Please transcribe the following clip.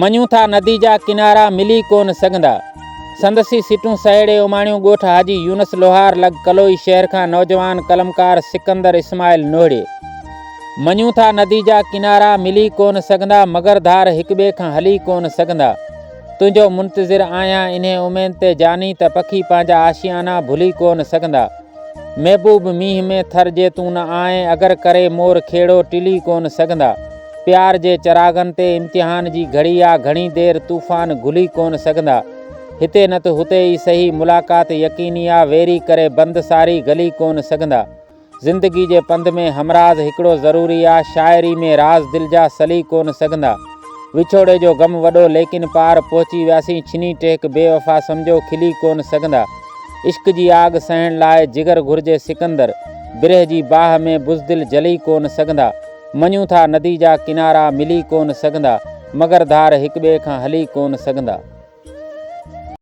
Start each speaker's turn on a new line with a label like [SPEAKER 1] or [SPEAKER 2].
[SPEAKER 1] مڃون ٿا ندي جا ڪنارا ملي ڪونه سگهندا. سندس ئي سٽون سهيڙي اماڻيون ڳوٺ حاجي يونس لوهار لڳ ڪلوئي شهر کان نوجوان قلمڪار سڪندر اسماعيل نوهڙي. مڃون ٿا ندي جا ڪنارا ملي ڪونه سگهندا مگر ڌار هڪٻئي کان هلي ڪونه سگهندا. تنهنجو منتظر آهيان انهي اميد تي جاني ته پکي پنهنجا آشيانا ڀلي ڪونه سگهندا. محبوب مينهن ۾ ٿر جي تون نه آئين اگر ڪري مور کيڙو ٽلي ڪونه سگهندا. پيار جي چراغن تي امتحان جي گهڙي آ گهڻي دير طوفان گهلي ڪونه سگهندا. هتي نه ته هتي ئي سهي ملاقات يقيني آ ويري ڪري بند ساري گلي ڪونه سگهندا. زندگي جي پنڌ ۾ همراز هڪڙو ضروري آ، شاعري ۾ راز دل جا سلي ڪونه سگهندا. وڇوڙي جو غم وڏو ليڪن پار پهچي وياسين ڇني ٽهڪ بي وفا سمجهو کلي ڪونه سگهندا. عشق جي آڳ سهڻ لاء جگر گهرجي سڪندر، برهه جي باهه ۾ بزدل جلي ڪونه سگهندا. مڃون ٿا ندي جا ڪنارا ملي ڪونه سگهندا، مگر ڌار هڪٻئي کان هلي ڪونه سگهندا.